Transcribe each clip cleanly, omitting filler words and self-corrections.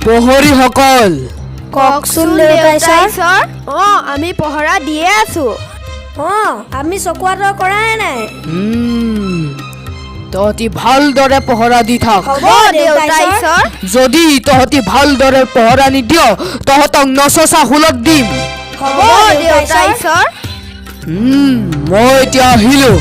প্ৰহৰীসকল। কওকচোন দেউতা ঈশ্বৰ। অঁ, আমি পহৰা দিয়ে আছো। অঁ, আমি চকু আঁতৰ কৰাই নাই। তহঁতি ভালদৰে পহৰা দি থাক। হ'ব দেউতা ঈশ্বৰ। যদি তহঁতি ভালদৰে পহৰা নিদিয়, তহঁতক নচচা শূলত দিম। হ'ব দেউতা ঈশ্বৰ। মই এতিয়া আহিলো।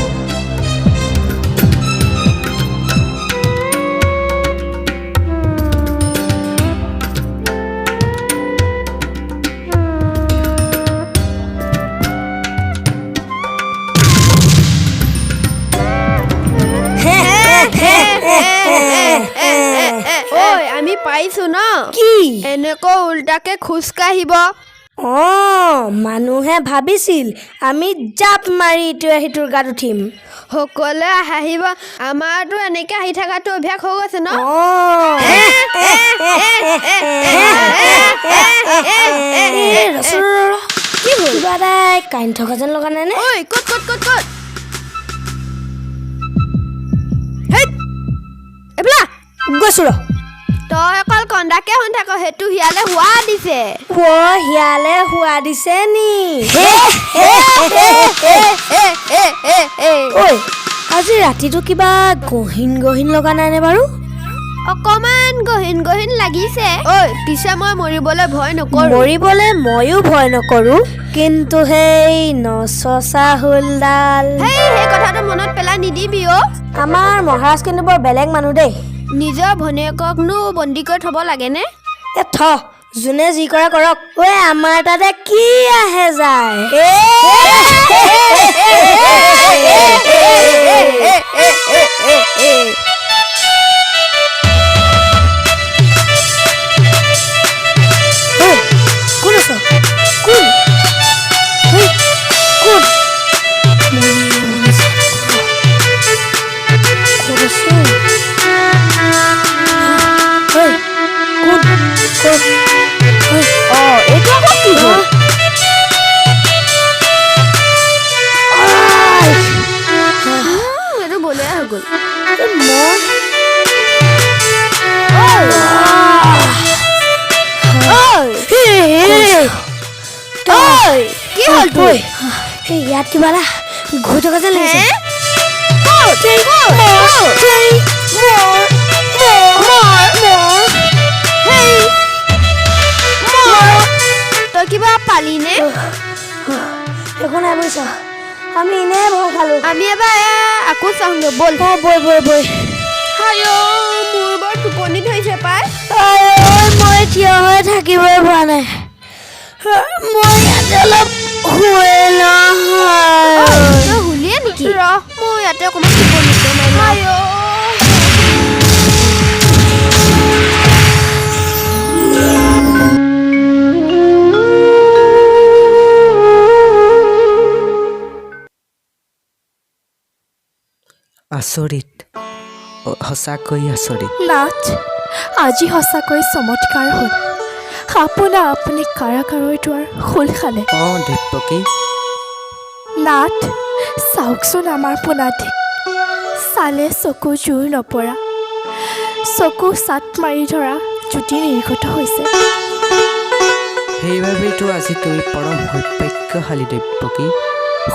ঐ, আমি পাৰিছো ন? কি? এনেকৈ উল্টাকে খোজকাঢ়িব। অঁ, মানুহে ভাবিছিল আমি জাপ মাৰি ইটোৱে সিটোৰ গাত উঠিম। সকলোৱে হাঁহিব। আমাৰতো এনেকে আহি থকাটো অভ্যাস হৈ গৈছে ন? অঁ। এই, ৰচোন, ৰ, ৰ, ৰ। কি হ'ল? কিবা এটাই কান্দি থকা যেন লগা নাই নে? ঐ, ক'ত ক'ত ক'ত ক'ত? হেইত! এইফালে আহ। গৈছো ৰ। তই অকল কন্দাকে শুনি থাক, সেইটো শিয়ালে হোৱা দিছে। অ, শিয়ালে হোৱা দিছে নি? ঐ, আজি ৰাতিটো কিবা গহীন গহীন লগা নাইনে বাৰু? অকমান গহীন গহীন লাগিছে। ঐ, পিছে মই মৰিবলৈ ভয় নকৰো। মৰিবলে ময়ো ভয় নকৰো, কিন্তু সেই নচচা শূলডাল। সেই কথাটো মনত পেলাই নিদিবি অ'। আমাৰ মহাৰাজ কিন্তু বৰ বেলেগ মানুহ দেই। নিজৰ ভনীয়েককনো বন্দী কৰি থ'ব লাগেনে? এ থ, যোনে যি কৰে কৰক। ঐ, আমাৰ তাতে কি আহে যায়? ঐ, কোন আছ? কোন? ঐ, কোন? মনে মনে ক'ত আছ? ঐ, কোন? ক'ত? ঐ, অ, এইটো আকৌ কি হ'ল? আই! এইটো বলিয়া হৈ গ'ল। এই মই ঐ, ঐ, কি হ'ল তোৰ? ঐ, এই ইয়াত কিবা এটা ঘূৰি থকা যেন লাগিছে। হে? ক'ত? ক'ত? ক'ত? মোৰ, মোৰ, মোৰ। হেই, মোৰ। তই কিবা পালিনে? একো নাই বুজিছ, আমি এনেই ভয় খালো। আমি এবাৰ আকৌ চাওঁগে ব'ল। অ, বৈ বৈ বৈ। হাই অ, মোৰ বৰ টোপনি ধৰিছে পাই। আই ঐ, মই থিয় হৈ থাকিবই পৰা নাই। মই ইয়াতে অলপ শুৱে নহয়। তই শুলিয়ে নেকি? ৰ, মই ইয়াতে অকণমান টোপনিতে মাৰি লওঁ। আই অ। আচৰিত, সঁচাকৈ আচৰিত। নাথ, আজি সঁচাকৈ চমৎকাৰ হ'ল। আপোনা আপুনি কাৰাগাৰৰ দুৱাৰ খোল খালে। অঁ দৈৱকী। নাথ, চাওকচোন আমাৰ পোনাটিক। চালে চকু জোৰ নপৰা, চকু চাট মাৰি ধৰা জ্যোতি নিৰ্গত হৈছে। সেইবাবেইতো আজি তুমি পৰম সৌভাগ্যশালী দৈৱকী।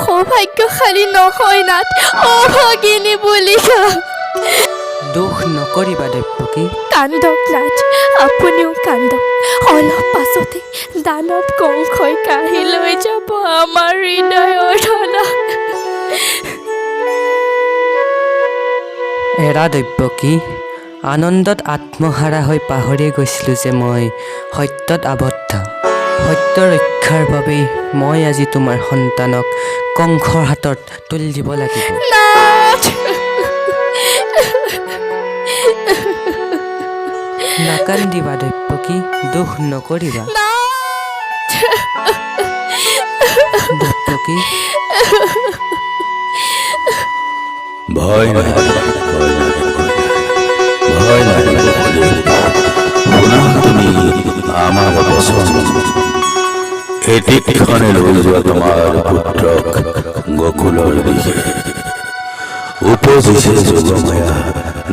সৌভাগ্যশালী নহয় নাথ, অভাগিনী বুলি। দুখ নকৰিবা দৈৱকী। কান্দক নাথ, আপুনিও কান্দক। অলপ পাছতে দানৱ কংসই কাঢ়ি লৈ যাব আমাৰ হৃদয়ৰ ধনা। এৰা দৈৱকী, আনন্দত আত্মহাৰা হৈ পাহৰি গৈছিলোঁ যে মই সত্যত আবদ্ধ। সত্য ৰক্ষাৰ বাবেই মই আজি তোমাৰ সন্তানক কংসৰ হাতত তুলি দিব লাগিব। নাথ! নাকান্দিবা দৈৱকী, দুখ নকৰিবা। নাথ! দৈৱকী। ভয় নাই, ভয় নাই, ভয় নাই বসুদেৱ। শুনা তুমি আমাৰ বচন, এতিক্ষণে লৈ যোৱা তোমাৰ পুত্ৰক গকুলৰ দিশে। উপজিছে যোগমায়া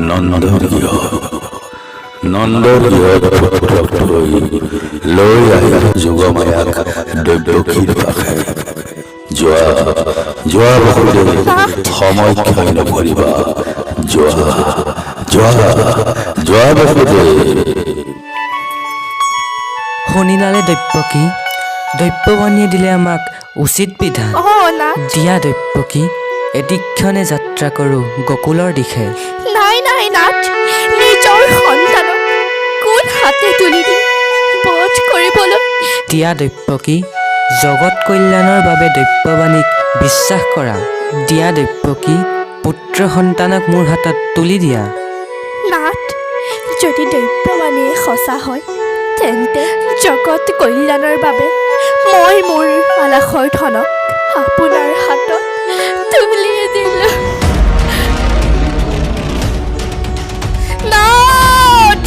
নন্দৰ গৃহ। নন্দৰ গৃহত পুত্ৰক থৈ লৈ আহি যোগমায়াক দৈৱকীৰ কাষে। যোৱা, যোৱা বসুদেৱ, সময় ক্ষয় নকৰিবা। যোৱা, যোৱা, যোৱা বসুদেৱ। শুনিলানে দৈৱকী? দৈৱবাণীয়ে দিলে আমাক উচিত বিধান। অ নাথ। দিয়া দৈৱকী, এতিক্ষণে যাত্ৰা কৰোঁ গকুলৰ দিশে। নাই নাই নাথ, নিজৰ সন্তানক কোন হাতে তুলি দিম বধ কৰিবলৈ? দিয়া দৈৱকী, জগত কল্যাণৰ বাবে দৈৱবাণীক বিশ্বাস কৰা। দিয়া দৈৱকী, পুত্ৰ সন্তানক মোৰ হাতত তুলি দিয়া। নাথ, যদি দৈৱবাণীয়ে সঁচা হয়, তেন্তে জগত কল্যাণৰ বাবে মই মোৰ আলাসৰ ধনক আপোনাৰ হাতত তুলি দিলোঁ। নাথ!